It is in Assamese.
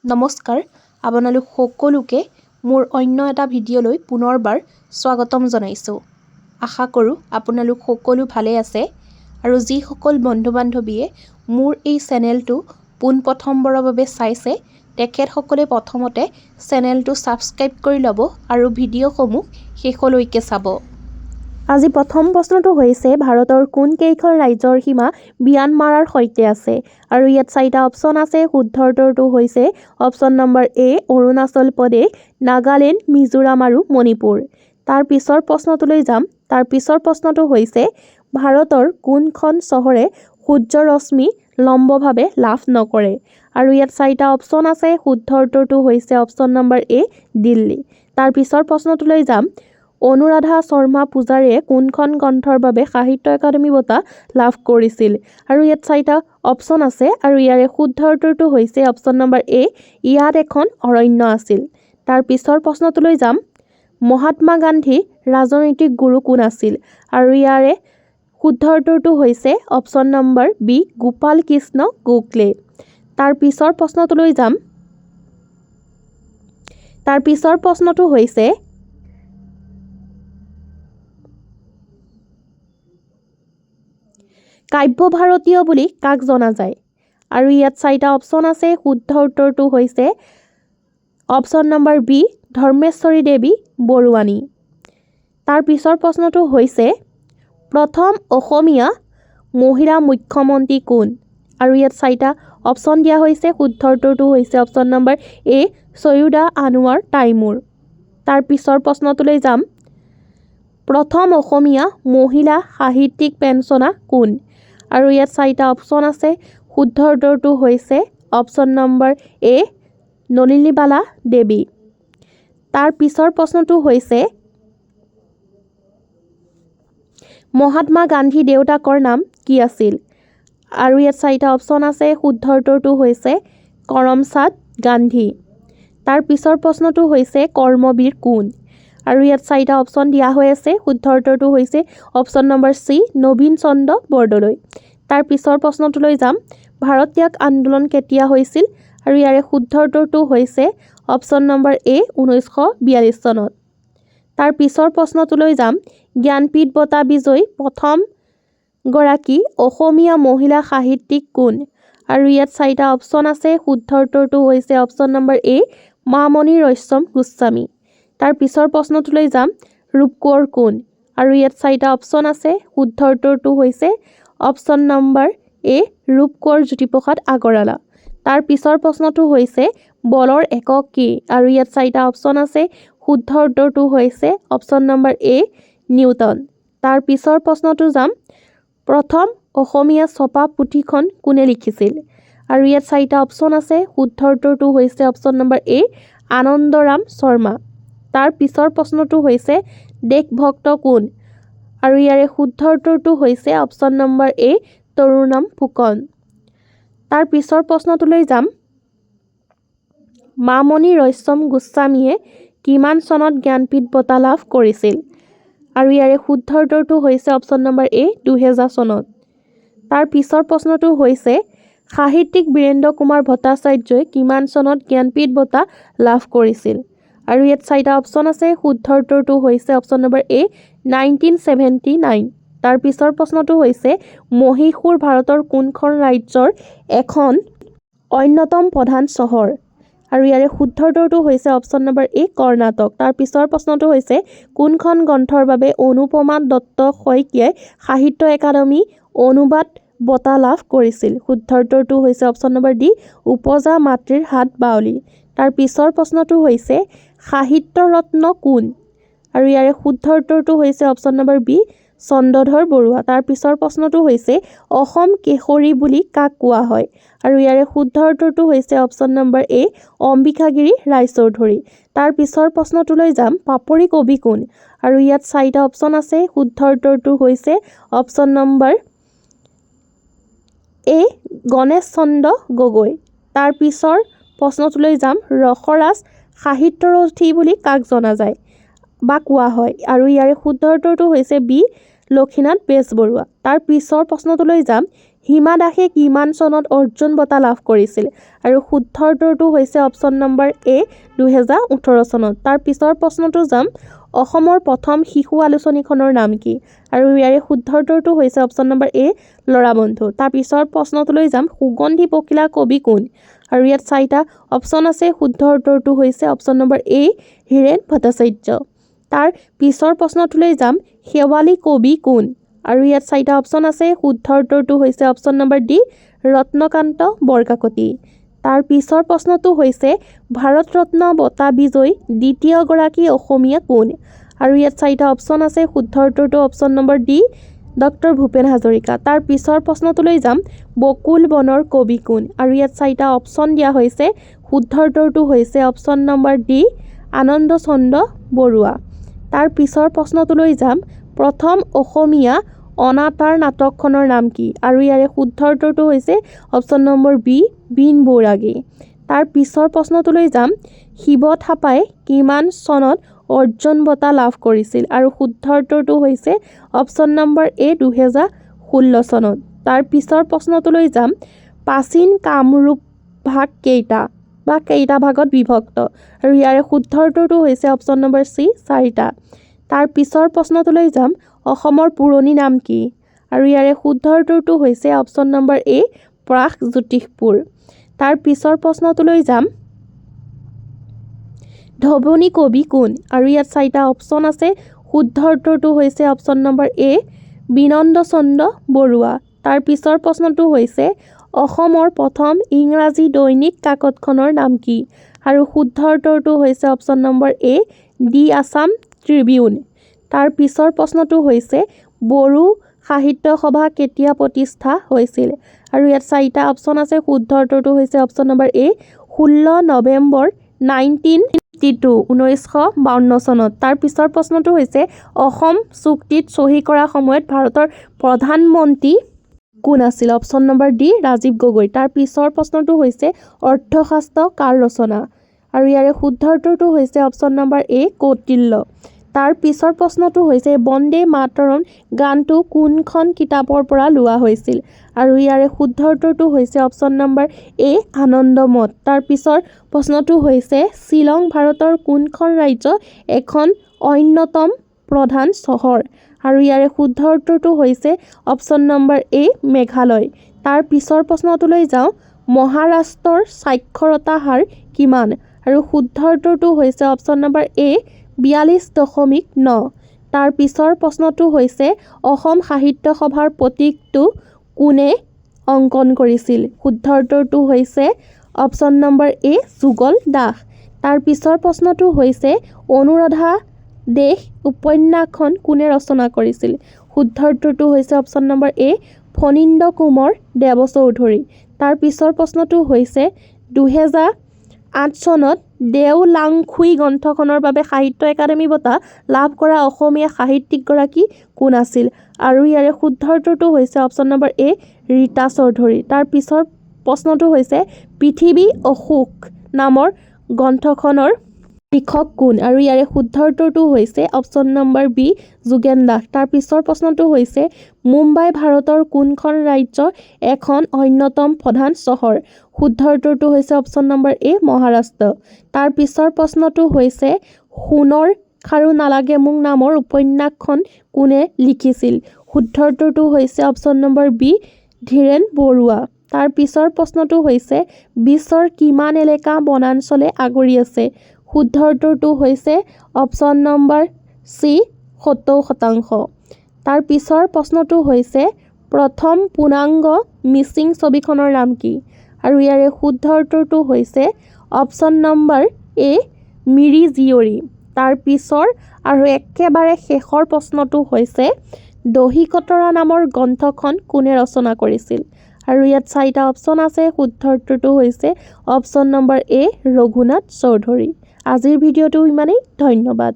নমস্কাৰ, আপোনালোক সকলোকে মোৰ অন্য এটা ভিডিঅ'লৈ পুনৰবাৰ স্বাগতম জনাইছোঁ। আশা কৰোঁ আপোনালোক সকলো ভালে আছে আৰু যিসকল বন্ধু বান্ধৱীয়ে মোৰ এই চেনেলটো পোনপ্ৰথমবাৰৰ বাবে চাইছে, তেখেতসকলে প্ৰথমতে চেনেলটো ছাবস্ক্ৰাইব কৰি ল'ব আৰু ভিডিঅ'সমূহ শেষলৈকে চাব। আজি প্ৰথম প্ৰশ্নটো হৈছে, ভাৰতৰ কোনকেইখন ৰাজ্যৰ সীমা ম্যানমাৰৰ সৈতে আছে? আৰু ইয়াত চাৰিটা অপশ্যন আছে। শুদ্ধ উত্তৰটো হৈছে option number A, Arunachal Pradesh, Nagaland, Mizoram আৰু মণিপুৰ। তাৰ পিছৰ প্ৰশ্নটোলৈ যাম। তাৰ পিছৰ প্ৰশ্নটো হৈছে, ভাৰতৰ কোনখন চহৰে সূৰ্যৰশ্মি লম্বভাৱে লাভ নকৰে? আৰু ইয়াত চাৰিটা অপশ্যন আছে। শুদ্ধ উত্তৰটো হৈছে অপশ্যন নম্বৰ এ, দিল্লী। তাৰ পিছৰ প্ৰশ্নটোলৈ যাম। অনুৰাধা শৰ্মা পূজাৰীয়ে কোনখন গ্ৰন্থৰ বাবে সাহিত্য একাডেমী বঁটা লাভ কৰিছিল? আৰু ইয়াত চাৰিটা অপশ্যন আছে আৰু ইয়াৰে শুদ্ধ উত্তৰটো হৈছে অপশ্যন নম্বৰ এ, ইয়াত এখন অৰণ্য আছিল। তাৰ পিছৰ প্ৰশ্নটোলৈ যাম। মহাত্মা গান্ধীৰ ৰাজনৈতিক গুৰু কোন আছিল? আৰু ইয়াৰে শুদ্ধ উত্তৰটো হৈছে option number B, Gopal Krishna Gokhale. তাৰ পিছৰ প্ৰশ্নটোলৈ যাম। তাৰ পিছৰ প্ৰশ্নটো হৈছে, কাব্য ভাৰতীয় বুলি কাক জনা যায়? আৰু ইয়াত চাৰিটা অপশ্যন আছে। শুদ্ধ উত্তৰটো হৈছে option number B, Dharmeswari Devi Baruani. তাৰ পিছৰ প্ৰশ্নটো হৈছে, প্ৰথম অসমীয়া মহিলা মুখ্যমন্ত্ৰী কোন? আৰু ইয়াত চাৰিটা অপশ্যন দিয়া হৈছে। শুদ্ধ উত্তৰটো হৈছে অপশ্যন নম্বৰ এ, চৈয়দা আনোৱাৰ টাইমুৰ। তাৰ পিছৰ প্ৰশ্নটোলৈ যাম। প্ৰথম অসমীয়া মহিলা সাহিত্যিক পেঞ্চনা কোন? আৰু ইয়াত চাৰিটা অপশ্যন আছে। শুদ্ধ উত্তৰটো হৈছে অপশ্যন নম্বৰ এ, নলিনীবালা দেৱী। তাৰ পিছৰ প্ৰশ্নটো হৈছে, মহাত্মা গান্ধী দেউতাকৰ নাম কি আছিল? আৰু ইয়াত চাৰিটা অপশ্যন আছে। শুদ্ধ উত্তৰটো হৈছে কৰমচাঁদ গান্ধী। তাৰ পিছৰ প্ৰশ্নটো হৈছে, কৰ্মবীৰ কোন? আৰু ইয়াত চাৰিটা অপশ্যন দিয়া হৈ আছে। শুদ্ধ উত্তৰটো হৈছে অপশ্যন নম্বৰ চি, নবীন চন্দ্ৰ বৰদলৈ। তাৰ পিছৰ প্ৰশ্নটোলৈ যাম। ভাৰত ত্যাগ আন্দোলন কেতিয়া হৈছিল? আৰু ইয়াৰে শুদ্ধ উত্তৰটো হৈছে অপশ্যন নম্বৰ এ, 1942 চনত। তাৰ পিছৰ প্ৰশ্নটোলৈ যাম। জ্ঞানপীঠ বঁটা বিজয়ী প্ৰথমগৰাকী অসমীয়া মহিলা সাহিত্যিক কোন? আৰু ইয়াত চাৰিটা অপশ্যন আছে। শুদ্ধ উত্তৰটো হৈছে অপশ্যন নম্বৰ এ, মামণি ৰয়ছম গোস্বামী। তাৰ পিছৰ প্ৰশ্নটোলৈ যাম। ৰূপকোঁৱৰ কোন? আৰু ইয়াত চাৰিটা অপশ্যন আছে। শুদ্ধ উত্তৰটো হৈছে অপশ্যন নম্বৰ এ, ৰূপকোঁৱৰ জ্যোতিপ্ৰসাদ আগৰৱালা। তাৰ পিছৰ প্ৰশ্নটো হৈছে, বলৰ একক কি? আৰু ইয়াত চাৰিটা অপশ্যন আছে। শুদ্ধ উত্তৰটো হৈছে অপশ্যন নম্বৰ এ, নিউটন। তাৰ পিছৰ প্ৰশ্নটো যাম। প্ৰথম অসমীয়া ছপা পুথিখন কোনে লিখিছিল? আৰু ইয়াত চাৰিটা অপশ্যন আছে। শুদ্ধ উত্তৰটো হৈছে অপশ্যন নম্বৰ এ, আনন্দৰাম শৰ্মা। তাৰ পিছৰ প্ৰশ্নটো হৈছে, দেশভক্ত কোন? আৰু ইয়াৰে শুদ্ধ উত্তৰটো হৈছে অপশ্যন নম্বৰ এ, তৰুণৰাম ফুকন। তাৰ পিছৰ প্ৰশ্নটোলৈ যাম। মামণি ৰয়ছম গোস্বামীয়ে কিমান চনত জ্ঞানপীঠ বঁটা লাভ কৰিছিল? আৰু ইয়াৰে শুদ্ধ উত্তৰটো হৈছে অপশ্যন নম্বৰ এ, 2000 চনত। তাৰ পিছৰ প্ৰশ্নটো হৈছে, সাহিত্যিক বীৰেন্দ্ৰ কুমাৰ ভট্টাচাৰ্যই কিমান চনত জ্ঞানপীঠ বঁটা লাভ কৰিছিল? আৰু ইয়াত চাৰিটা অপশ্যন আছে। শুদ্ধ উত্তৰটো হৈছে অপশ্যন নম্বৰ এ, 1979। তাৰ পিছৰ প্ৰশ্নটো হৈছে, মহীশূৰ ভাৰতৰ কোনখন ৰাজ্যৰ এখন অন্যতম প্ৰধান চহৰ? আৰু ইয়াৰে শুদ্ধ উত্তৰটো হৈছে অপশ্যন নম্বৰ এ, কৰ্ণাটক। তাৰ পিছৰ প্ৰশ্নটো হৈছে, কোনখন গ্ৰন্থৰ বাবে অনুপমা দত্ত শইকীয়াই সাহিত্য একাডেমী অনুবাদ বঁটা লাভ কৰিছিল? শুদ্ধ উত্তৰটো হৈছে অপশ্যন নম্বৰ ডি, উপজা মাতৃৰ হাত বাউলি। তাৰ পিছৰ প্ৰশ্নটো হৈছে, সাহিত্য ৰত্ন কোন? আৰু ইয়াৰে শুদ্ধ উত্তৰটো হৈছে option number B, Chandradhar Barua. তাৰ পিছৰ প্ৰশ্নটো হৈছে, অসম কেশৰী বুলি কাক কোৱা হয়? আৰু ইয়াৰে শুদ্ধ উত্তৰটো হৈছে অপশ্যন নম্বৰ এ, অম্বিকাগিৰি ৰায়চৌধুৰী। তাৰ পিছৰ প্ৰশ্নটোলৈ যাম। পাপৰি কবি কোন? আৰু ইয়াত চাৰিটা অপশ্যন আছে। শুদ্ধ উত্তৰটো হৈছে option number A, Ganesh Chandra Gogoi. তাৰ পিছৰ প্ৰশ্নটোলৈ যাম। ৰসৰাজ সাহিত্যৰথী বুলি কাক জনা যায় বা কোৱা হয়? আৰু ইয়াৰে শুদ্ধ উত্তৰটো হৈছে বি, লক্ষ্মীনাথ বেজবৰুৱা। তাৰ পিছৰ প্ৰশ্নটোলৈ যাম। হিমা দাসে কিমান চনত অৰ্জুন বঁটা লাভ কৰিছিল? আৰু শুদ্ধ উত্তৰটো হৈছে অপশ্যন নম্বৰ এ, 2018 চনত। তাৰ পিছৰ প্ৰশ্নটো যাম, অসমৰ প্ৰথম শিশু আলোচনীখনৰ নাম কি? আৰু ইয়াৰে শুদ্ধ উত্তৰটো হৈছে অপশ্যন নম্বৰ এ, ল'ৰা বন্ধু। তাৰ পিছৰ প্ৰশ্নটোলৈ যাম, সুগন্ধি পখিলা কবি কোন? আৰু ইয়াত চাৰিটা অপশ্যন আছে, শুদ্ধ উত্তৰটো হৈছে option number A, Hiren Bhattacharya. তাৰ পিছৰ প্ৰশ্নটোলৈ যাম, শেৱালি কবি কোন? আৰু ইয়াত চাৰিটা অপশ্যন আছে, শুদ্ধ উত্তৰটো হৈছে option number D, Ratnakanta Borkakoti. তাৰ পিছৰ প্ৰশ্নটো হৈছে, ভাৰত ৰত্ন বঁটা বিজয়ী দ্বিতীয়গৰাকী অসমীয়া কোন? আৰু ইয়াত চাৰিটা অপশ্যন আছে, শুদ্ধ উত্তৰটো option number D, doctor Bhupen Hazarika. তাৰ পিছৰ প্ৰশ্নটোলৈ যাম, বকুল বনৰ কবি কোন? আৰু ইয়াত চাৰিটা অপশ্যন দিয়া হৈছে, শুদ্ধ উত্তৰটো হৈছে option number D, Ananda Chandra Barua. তাৰ পিছৰ প্ৰশ্নটোলৈ যাম, প্ৰথম অসমীয়া অনাতাঁৰ নাটকখনৰ নাম কি? আৰু ইয়াৰে শুদ্ধ উত্তৰটো হৈছে অপশ্যন নম্বৰ বি, বীণ বৈৰাগী। তাৰ পিছৰ প্ৰশ্নটোলৈ যাম, শিৱ থাপাই কিমান চনত অৰ্জুন বঁটা লাভ কৰিছিল? আৰু শুদ্ধ উত্তৰটো হৈছে অপশ্যন নম্বৰ এ, 2016 চনত। তাৰ পিছৰ প্ৰশ্নটোলৈ যাম, প্ৰাচীন কামৰূপ ভাগ কেইটা বা কেইটা ভাগত বিভক্ত? আৰু ইয়াৰে শুদ্ধ উত্তৰটো হৈছে অপশ্যন নম্বৰ চি, চাৰিটা। তাৰ পিছৰ প্ৰশ্নটোলৈ যাম, অসমৰ পুৰণি নাম কি? আৰু ইয়াৰে শুদ্ধ উত্তৰটো হৈছে অপশ্যন নম্বৰ এ, প্ৰাগজ্যোতিষপুৰ। তাৰ পিছৰ প্ৰশ্নটোলৈ যাম, ধবনী কবি কোন? আৰু ইয়াত চাৰিটা অপশ্যন আছে, শুদ্ধ উত্তৰটো হৈছে option number A, Binanda Chandra Barua. তাৰ পিছৰ প্ৰশ্নটো হৈছে, অসমৰ প্ৰথম ইংৰাজী দৈনিক কাকতখনৰ নাম কি? আৰু শুদ্ধ উত্তৰটো হৈছে option number A, the Assam Tribune. তাৰ পিছৰ প্ৰশ্নটো হৈছে, বড়ো সাহিত্য সভা কেতিয়া প্ৰতিষ্ঠা হৈছিল? আৰু ইয়াত চাৰিটা অপশ্যন আছে, শুদ্ধ উত্তৰটো হৈছে অপশ্যন নম্বৰ এ, 16 নৱেম্বৰ 1952, 1952 চনত। তাৰ পিছৰ প্ৰশ্নটো হৈছে, অসম চুক্তিত চহী কৰা সময়ত ভাৰতৰ প্ৰধানমন্ত্ৰী কোন আছিল? Option number D, Rajiv Gogoi. তাৰ পিছৰ প্ৰশ্নটো হৈছে, অৰ্থশাস্ত্ৰ কাৰ ৰচনা? আৰু ইয়াৰে শুদ্ধ উত্তৰটো হৈছে অপশ্যন নম্বৰ এ, কৌটিল্য। তাৰ পিছৰ প্ৰশ্নটো হৈছে, বন্দে মাতৰম গানটো কোনখন কিতাপৰ পৰা লোৱা হৈছিল? আৰু ইয়াৰে শুদ্ধ উত্তৰটো হৈছে অপশ্যন নম্বৰ এ, আনন্দমঠ। তাৰ পিছৰ প্ৰশ্নটো হৈছে, শ্বিলং ভাৰতৰ কোনখন ৰাজ্যৰ এখন অন্যতম প্ৰধান চহৰ? আৰু ইয়াৰে শুদ্ধ উত্তৰটো হৈছে অপশ্যন নম্বৰ এ, মেঘালয়। তাৰ পিছৰ প্ৰশ্নটোলৈ যাওঁ, মহাৰাষ্ট্ৰৰ সাক্ষৰতা হাৰ কিমান? আৰু শুদ্ধ উত্তৰটো হৈছে অপশ্যন নম্বৰ এ, 42.9। তাৰ পিছৰ প্ৰশ্নটো হৈছে, অসম সাহিত্য সভাৰ প্ৰতীকটো কোনে অংকন কৰিছিল? শুদ্ধ উত্তৰটো হৈছে অপশ্যন নম্বৰ এ, যুগল দাস। তাৰ পিছৰ প্ৰশ্নটো হৈছে, অনুৰাধা দেশ উপন্যাসখন কোনে ৰচনা কৰিছিল? শুদ্ধ উত্তৰটো হৈছে option number A, Phanindra Kumar Debchaudhury. তাৰ পিছৰ প্ৰশ্নটো হৈছে, 2008 চনত দেও লাংখুই গ্ৰন্থখনৰ বাবে সাহিত্য একাডেমী বঁটা লাভ কৰা অসমীয়া সাহিত্যিকগৰাকী কোন আছিল? আৰু ইয়াৰে শুদ্ধ উত্তৰটো হৈছে option number A, Rita Choudhury. তাৰ পিছৰ প্ৰশ্নটো হৈছে, পৃথিৱী অশোক নামৰ গ্ৰন্থখনৰ লিখক কোন? আৰু ইয়াৰে শুদ্ধ উত্তৰটো হৈছে option number B, Jogen Das. তাৰ পিছৰ প্ৰশ্নটো হৈছে, মুম্বাই ভাৰতৰ কোনখন ৰাজ্যৰ এখন অন্যতম প্ৰধান চহৰ? শুদ্ধ উত্তৰটো হৈছে অপশ্যন নম্বৰ এ, মহাৰাষ্ট্ৰ। তাৰ পিছৰ প্ৰশ্নটো হৈছে, সোণৰ খাৰু নালাগে মোক নামৰ উপন্যাসখন কোনে লিখিছিল? শুদ্ধ উত্তৰটো হৈছে option number B, Dhiren Barua. তাৰ পিছৰ প্ৰশ্নটো হৈছে, বিশ্বৰ কিমান এলেকা বনাঞ্চলে আগুৰি আছে? শুদ্ধ উত্তৰটো হৈছে অপশ্যন নম্বৰ চি, 70%। তাৰ পিছৰ প্ৰশ্নটো হৈছে, প্ৰথম পূৰ্ণাংগ মিচিং ছবিখনৰ নাম কি? আৰু ইয়াৰে শুদ্ধ উত্তৰটো হৈছে অপশ্যন নম্বৰ এ, মিৰি জীয়ৰী। তাৰ পিছৰ আৰু একেবাৰে শেষৰ প্ৰশ্নটো হৈছে, দহি কতৰা নামৰ গ্ৰন্থখন কোনে ৰচনা কৰিছিল? আৰু ইয়াত চাৰিটা অপশ্যন আছে, শুদ্ধ উত্তৰটো হৈছে option number A, Raghunath Choudhury. আজিৰ ভিডিঅ'টো ইমানেই, ধন্যবাদ।